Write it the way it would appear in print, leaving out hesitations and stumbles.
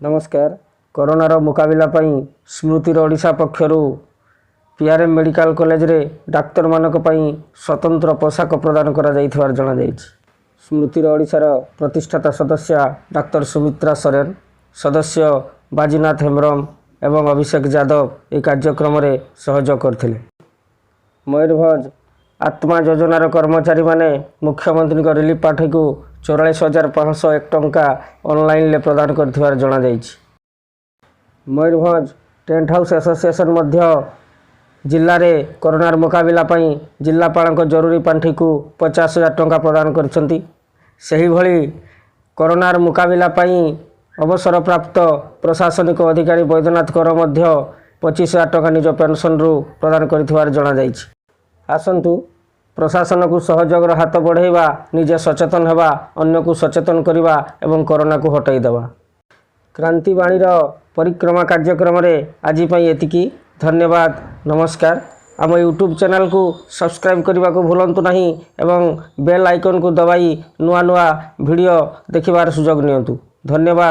ନମସ୍କାର। କରୋନାର ମୁକାବିଲା ପାଇଁ ସ୍ମୃତିର ଓଡ଼ିଶା ପକ୍ଷରୁ ପିଆର୍ଏମ୍ ମେଡ଼ିକାଲ କଲେଜରେ ଡାକ୍ତରମାନଙ୍କ ପାଇଁ ସ୍ୱତନ୍ତ୍ର ପୋଷାକ ପ୍ରଦାନ କରାଯାଇଥିବାର ଜଣାଯାଇଛି। ସ୍ମୃତିର ଓଡ଼ିଶାର ପ୍ରତିଷ୍ଠାତା ସଦସ୍ୟା ଡାକ୍ତର ସୁମିତ୍ରା ସରେନ, ସଦସ୍ୟ ବାଜିନାଥ ହେମ୍ବ୍ରମ ଏବଂ ଅଭିଷେକ ଯାଦବ ଏହି କାର୍ଯ୍ୟକ୍ରମରେ ସହଯୋଗ କରିଥିଲେ। ମୟୂରଭଞ୍ଜ ଆତ୍ମା ଯୋଜନାର କର୍ମଚାରୀମାନେ ମୁଖ୍ୟମନ୍ତ୍ରୀଙ୍କ ରିଲିଫ୍ ପାଣ୍ଠିକୁ 44,501 ଟଙ୍କା ଅନଲାଇନରେ ପ୍ରଦାନ କରିଥିବାର ଜଣାଯାଇଛି। ମୟୂରଭଞ୍ଜ ଟେଣ୍ଟ ହାଉସ୍ ଆସୋସିଏସନ୍ ମଧ୍ୟ ଜିଲ୍ଲାରେ କରୋନାର ମୁକାବିଲା ପାଇଁ ଜିଲ୍ଲାପାଳଙ୍କ ଜରୁରୀ ପାଣ୍ଠିକୁ 50,000 ଟଙ୍କା ପ୍ରଦାନ କରିଛନ୍ତି। ସେହିଭଳି କରୋନାର ମୁକାବିଲା ପାଇଁ ଅବସରପ୍ରାପ୍ତ ପ୍ରଶାସନିକ ଅଧିକାରୀ ବୈଦ୍ୟନାଥ କର ମଧ୍ୟ 25,000 ଟଙ୍କା ନିଜ ପେନ୍ସନରୁ ପ୍ରଦାନ କରିଥିବାର ଜଣାଯାଇଛି। ଆସନ୍ତୁ, ପ୍ରଶାସନକୁ ସହଯୋଗର ହାତ ବଢ଼ାଇବା, ନିଜେ ସଚେତନ ହେବା, ଅନ୍ୟକୁ ସଚେତନ କରିବା ଏବଂ କରୋନାକୁ ହଟାଇ ଦେବା। କ୍ରାନ୍ତିବାଣୀର ପରିକ୍ରମା କାର୍ଯ୍ୟକ୍ରମରେ ଆଜି ପାଇଁ ଏତିକି। ଧନ୍ୟବାଦ, ନମସ୍କାର। ଆମ ୟୁଟ୍ୟୁବ୍ ଚ୍ୟାନେଲକୁ ସବସ୍କ୍ରାଇବ୍ କରିବାକୁ ଭୁଲନ୍ତୁ ନାହିଁ ଏବଂ ବେଲ୍ ଆଇକନ୍କୁ ଦବାଇ ନୂଆ ନୂଆ ଭିଡ଼ିଓ ଦେଖିବାର ସୁଯୋଗ ନିଅନ୍ତୁ। ଧନ୍ୟବାଦ।